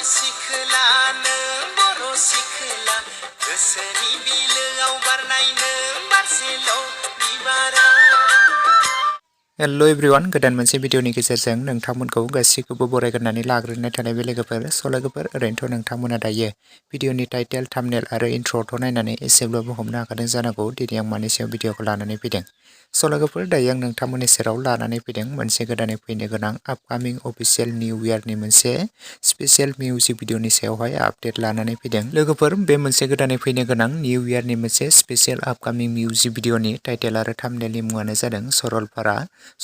सिखोला नों बर' सिखोला गोसोनि बिलोआव बारनाय नों बारसेल' बिबारा। हेलो एवरीवन, गोदान मोनसे भिडिअनि गेजेरजों नोंथांमोनखौ गासैखौबो बरायग्रोनानै लाग्रोनाय थानाय बे लोगोफोर ओरैनोथ' नोंथांमोना दायो भिडिअनि टाइटेल थाम्बनेल आरो इन्ट्र'थ' नायनानै एसेब्लाबो हमनो हाखादों जानांगौ दिनै आं मानि सायाव भिडिअखौ लानानै फैदों। लोगोफोर दायो आं नोंथांमोननि सेराव लानानै फैदों मोनसे गोदानै फैनो गोनां आपकामिं अफिसियेल निउ इयारनि मोनसे स्पेशल मिउजिक भिडिअनि सायावहाय आपडेट लानानै फैदों। लोगोफोर बे मोनसे गोदानै फैनो गोनां निउ इयारनि मोनसे स्पेशल आपकामिं मिउजिक भिडिअनि टाइटेल आरो थाम्बनेलनि मुङानो जादों सरलपारा।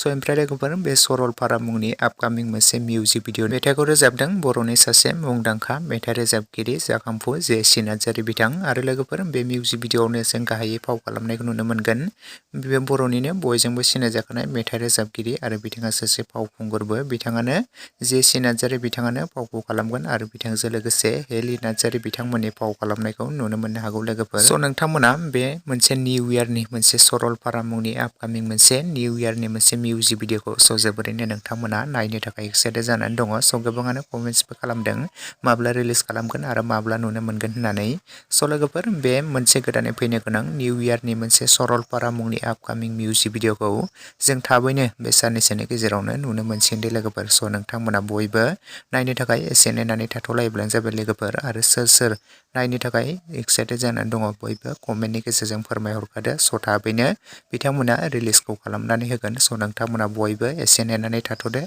ओमफ्राय लोगोफोर बे सरलपारा मुंनि आपकामिं मोनसे मिउजिक भिडिअ मेथाइखौ रोजाबदों बर'नि सासे मुंदांखा मेथाइ रोजाबगिरि जाखांफु जे नार्जारी बिथां। आरो लोगोफोर बे मिउजिक भिडिअआवनो जों गाहायै फाव खालामनायखौ नुनो मोनगोन। बे बर'निनो बयजोंबो सिनायजाखानाय मेथाइ रोजाबगिरि आरो बिथाङा सासे फावखुंगुरबो। बिथाङानो जे नार्जारी बिथाङानो फावखौ खालामगोन आरो बिथांजों लोगोसे हेलि नार्जारी बिथांमोननि फाव खालामनायखौ नुनो मोननो हागौ लोगोफोर। नोंथांमोना बे मोनसे निउ इयारनि मोनसे सरलपारा मुंनि आपकामिं मोनसे निउ इयारनि मोनसे मिउजिक भिडिअखौ जोबोरैनो नोंथांमोना नायनो थाखाय एक्साइटेड जानानै दङ। गोबाङानो कमेन्ट्सबो खालामदों माब्ला रिलिज खालामगोन आरो माब्ला नुनो मोनगोन होननानै। लोगोफोर बे मोनसे गोदानै फैनो गोनां निउ इयारनि मोनसे सरलपारा मुंनि आपकामिं मिउजिक भिडिअखौ जों थाबैनो बे साननैसोनि गेजेरावनो नुनो मोनसिगोन दे लोगोफोर। नोंथांमोना बयबो नायनो थाखाय एसे नेनानै थाथ'लायोब्लानो जाबाय लोगोफोर। आरो सोर नायनो थाखाय एक्साइटेड जानानै दङ बयबो कमेन्टनि गेजेरजों फोरमायहरखादो। थाबैनो बिथांमोना रिलिजखौ खालामनानै होगोन। नोंथांमोना बयबो एसे नेनानै थाथ'दो।